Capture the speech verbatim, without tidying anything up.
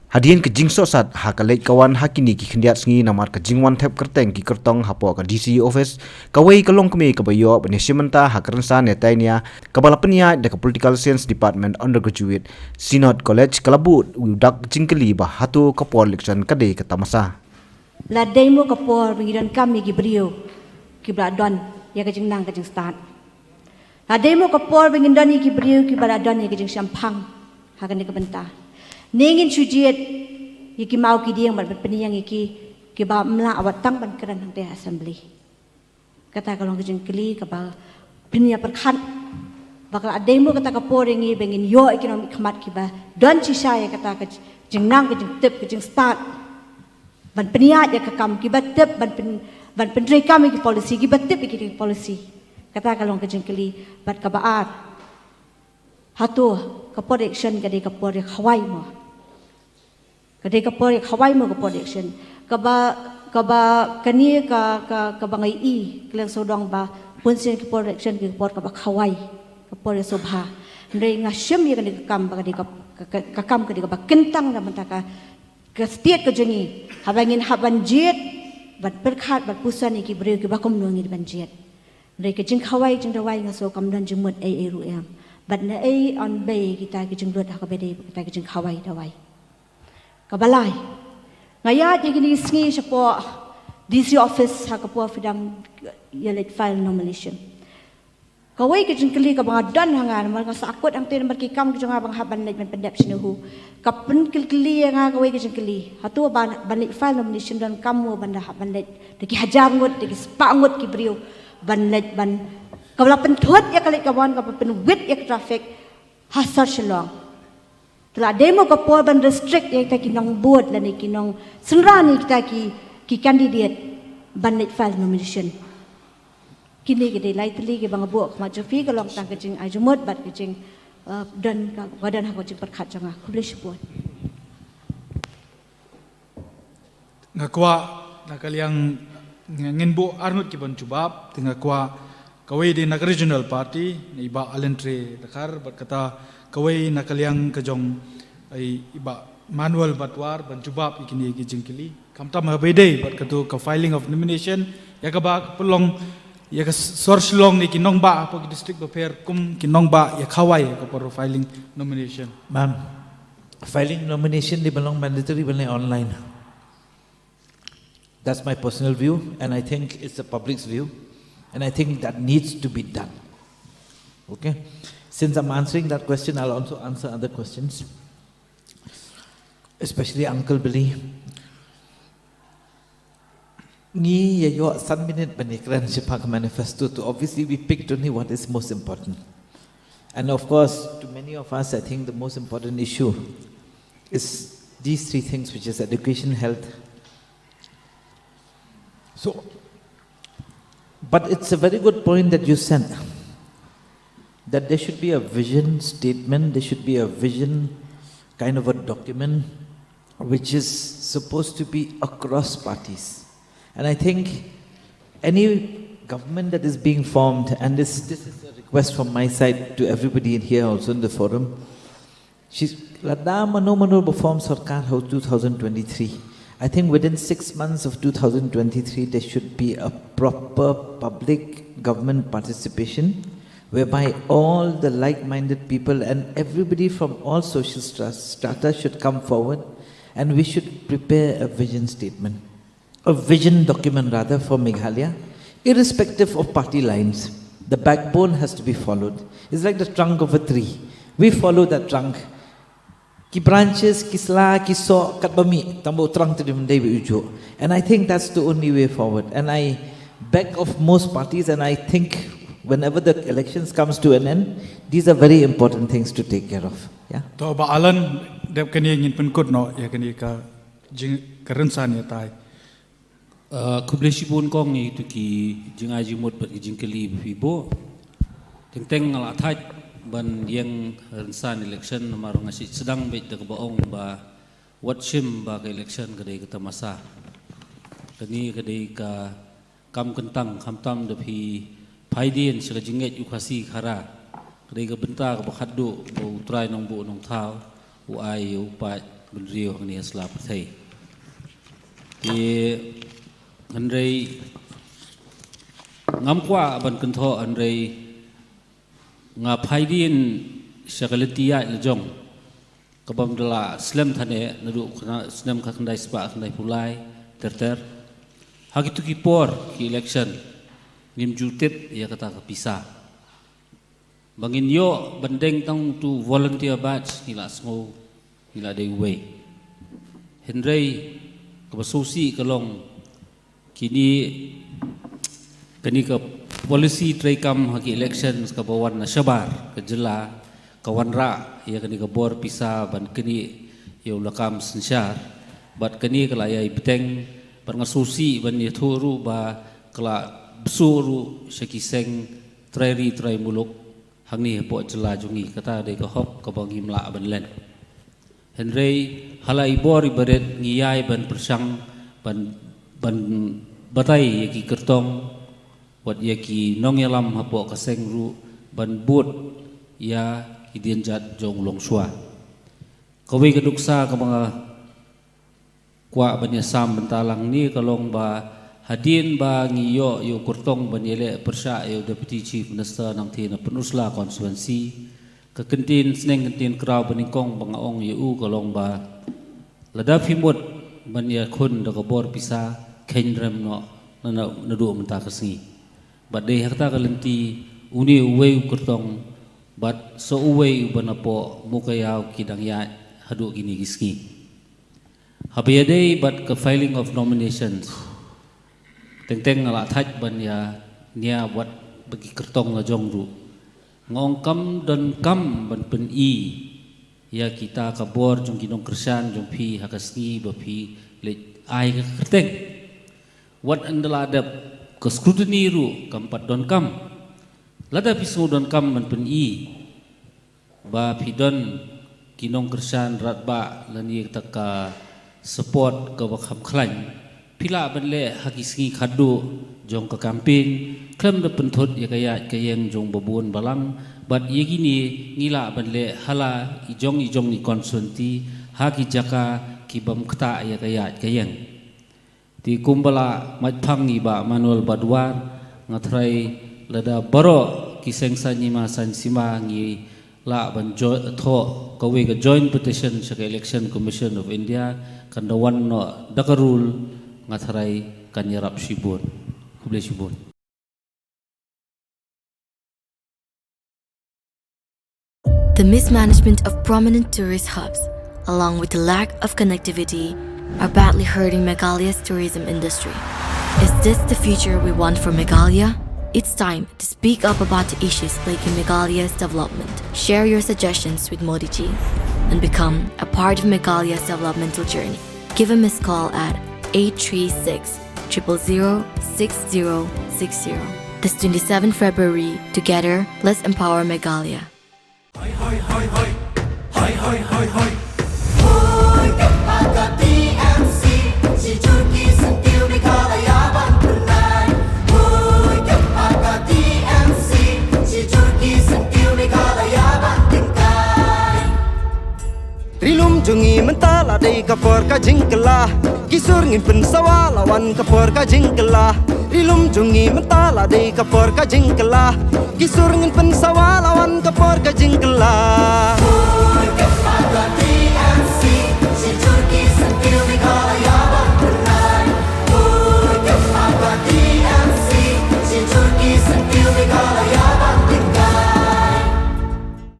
Hadien ka jingsohsat ha ka leit ka wan ha kine ki khyndiat sngi namar ka jingwan thep kyrteng ki kyrtong hapoh ka D C office, kawei ka longkmie kaba ïoh ban ïashim bynta ha ka rynsan ïatai nia kaba la pynïaid da ka Political Science Department Undergraduate, Synod College, ka la buh u dak jingkylli ba hato ka por election ka dei ka tamasa. La dei mo ka por ba ngi donkam ïa ki briew kiba la don ïa ka jingnang ka jingstad? La dei mo ka por ba ngin don ïa ki briew kiba la don ïa ka jingshemphang ha kane ka bynta? Ne ngin shu jied ïa ki maw ki dieng bad ban pynïeng ïa ki, kiba ym lah wat tang ban kren hangtei ha assembly? Kata ka long ka jingkylli kaba pynïapyrkhat ba ka la dei mo kata ka por ïa ngi ba ngin ïoh ïa ki nongmihkhmat kiba don shisha ïa kata ka jingnang, ka jingtip, ka jingstad ban pynïaid ïa ka kam, kiba tip ban pyn, ban pyntreikam ïa ki policy, kiba tip ïa ki policy. Kata ka long ka jingkylli. Bad kaba ar, hato ka por election ka dei ka por ïakhawai mo? Ka dei ka por ïakhawai mo ka por election? Kaba, kaba kane ka, ka, kaba nga ïohi kylleng sawdong ba bun sien ki por election ki por kaba khawai, ka por ïasngewbha. Hynrei nga shim ïa kane ka kam ba ka dei ka, ka, ka, ka kam ka dei kaba kyntang na bynta ka, ka state ka jong ngi. Haba ngin hap ban jied, ban pyrkhat, ban puson ïa ki briew kiba kumno ngin ban jied. Hynrei ka jingkhawai jingdawai nga sngew kam don jingmut ei ei ruh em. Bad naei yn bei kita ki jinglut ha kaba dei kita ki jingkhawai dawai? Kaba lai, nga ïaid ïa kine ki sngi shapoh D C office ha ka por phi dang ïaleit file nomination. Kawei ka jingkylli kaba nga don ha nga namar nga sahkut hangtei namar ki kam ki jong nga ba nga hap ban leit ban pyndep shano hi. Ka pynkylli ïa nga kawei ka jingkylli, hato ban, ban leit file nomination donkam mo ban da hap ban leit da ki hajar ngut, da ki spah ngut ki briew ban leit ban, kaba la pynthut ïa ka leit ka wan, kaba pynwit ïa ka traffic ha sor Shillong? Te la dei mo ka por ban restrict ïa kita ki nongbud lane ki nongsynran ïa kita ki, ki candidate ban leit file nomination? Kine ki dei lai tylli kiba nga buh ha khmat jong phi, ka long tang ka jingai jingmut bad ka jing, uh, don ka, ka don ha ka jingpyrkhat jong nga. Khublei shibun. Nga kwah na ka liang ngin buh arngut ki ban jubab, te nga kwah kawei dei na ka regional party, i Bah Alan Trei Dkhar, bad kata kawei na ka liang ka jong i, i Bah Manuel Batwar ban jubab ïa kine ki jingkylli. Khamtam ha ba ïadei bad kato ka filing of nomination, ïa kaba ka pynlong ïa ka sor Shillong ne ki nongbah hapoh ki district bapher kum ki nongbah ïakhawai ïa ka por filing nomination. Ma'am, filing nomination dei ban long mandatory ban leh online. That's my personal view, and I think it's the public's view, and I think that needs to be done. Okay? Since I'm answering that question, I'll also answer other questions, especially Uncle Billy. Ngi ïa ïoh san minit ban ïakren shaphang ka manifesto, to obviously we picked only what is most important. And of course, to many of us, I think the most important issue is these three things, which is education, health. So, but it's a very good point that you said, that there should be a vision statement, there should be a vision kind of a document which is supposed to be across parties. And I think any government that is being formed, and this, this is a request from my side to everybody in here also in the forum, she's, lada mano mano ba form sorkar ha u two thousand twenty-three. I think within six months of two thousand twenty-three, there should be a proper public government participation whereby all the like-minded people and everybody from all social stra-, strata should come forward, and we should prepare a vision statement, a vision document rather, for Meghalaya, irrespective of party lines. The backbone has to be followed. It's like the trunk of a tree. We follow that trunk. Ki branches, ki sla, ki soh, katba mih, tang ba u trunk te dei ban dei ba uju. And I think that's the only way forward. And I beg of most parties, and I think whenever the elections comes to an end, these are very important things to take care of. Yeah. To Bah Alan, dep kane ngin pynkut noh ïa kane ka jing, ka rynsan ïatai. Uh, khublei shibun kong ïa kito ki jingai jingmut bad ki jingkylli ba phi buh. Teng teng nga la thait ban ïeng rynsan election namar nga shu sdang beit da kaba ong ba wat shim ba ka election ka dei ka tamasa. Kane ka dei ka kam kyntang, khamtam da phi phai dien sha ka jingngeit u Khasi Khara. Ka dei ka bynta kaba khatduh ba U Trai Nongbuh Nongthaw u ai ïa u paid bynriew hangne ha sla pyrthei. Te hynrei ngam kwah ban kynthoh, hynrei nga phai dien sha ka lynti ïaid la jong kaba ym da la slem than eh naduh ka snem khatkhyndai spah khyndaiphew lai ter ter. Ha kito ki por ki election ngim ju tip ïa kata ka pisa. Ba ngin ïoh ban deng tang utu volunteer batch ngi la sngew ngi la dei uwei. Hynrei kaba sngewsih ka long kine, kane ka policy treikam ha ki election kaba wan na shabar ka jylla ka wanrah ïa kane ka bor pisa ban knieh ïa u lakam synshar. Bad kane ka la ïai bteng bad nga sngewsih ban ïathuh ruh ba ka la bsuh ruh sha ki seng trai ri trai muluk hangne hapoh jylla jong ngi. Kata dei ka hok kaba ngim lah ban len. Hynrei ha la i bor i barit ngi ïai ban pyrshang ban, ban batai ïa ki kyrtong wat ïa ki nongïalam hapoh ka seng ruh ban bud ïa ki dienjat jong u longshuwa. Kawei ka nuksa kaba nga kwah ban ïasam bynta lang hangne ka long ba hadien ba ngi ïoh ïa u kyrtong ban ïaleh pyrshah ïa u Deputy Chief Minister nangtei na Pynursla constituency, ka kyntien sneng kyntien kraw ba nyngkong ba nga ong ïa u ka long ba lada phi mut ban ïakhun da ka bor pisa, kheiñ rem noh na, na, naduh mynta ka sngi. Bad dei ha kata ka lynti une uwei u kyrtong bad sa uwei uba napoh Mowkaiaw ki dang ïaid haduh kine ki sngi. Haba ïadei bad ka filing of nominations, teng teng nga la thait ban ïa nia wat ba ki kyrtong la jong ruh. Nga ong kam donkam ban pyni ïa kita ka bor jong ki nongkyrshan jong phi ha ka sngi ba phi leit ai ka kyrteng. Wat ynda la dep ka scrutiny ruh kam pat donkam. Lada phi sngew donkam ban pyni ba phi don ki nongkyrshan radbah lane kata ka support kaba kham khlaiñ, phi lah ban leh ha ki sngi khatduh jong ka campaign khlem da pynthut ïa ka ïaid ka ïeng jong ba bun balang. Bad ïa kine ngi lah ban leh ha la i jong i jong i constituency ha ki jaka ki bym ktah ïa ka ïaid ka ïeng. Te kumba la mait phang i Bah Manuel Badwar, nga tharai lada baroh ki seng saiñ hima saiñ sima ngi lah ban jo-, thoh kawei ka joint petition sha ka Election Commission of India, kan da wan noh da ka rule, nga tharai kan ïarap shibun. Khublei shibun. The mismanagement of prominent tourist hubs, along with the lack of connectivity, are badly hurting Meghalaya's tourism industry. Is this the future we want for Meghalaya? It's time to speak up about the issues plaguing Meghalaya's development. Share your suggestions with Modi ji and become a part of Meghalaya's developmental journey. Give a missed call at eight three six, triple zero, six zero six zero. This twenty-seventh February, together, let's empower Meghalaya. Hoi, hoi, hoi, hoi. Hoi, hoi, hoi, hoi. Hoi, kep ha ka T M C, shi jur ki syntiew Meghalaya ban pynlait. Hoi, kep ha ka T M C, shi jur ki syntiew Meghalaya ban tyngkai. Ri lum jong ngi mynta la dei ka por ka jingkylla. Ki sur ngin pynsawa la wan ka por ka jingkylla. Ri lum jong ngi mynta la dei ka por ka jingkylla. Ki sur ngin pynsawa la wan ka por ka jingkylla.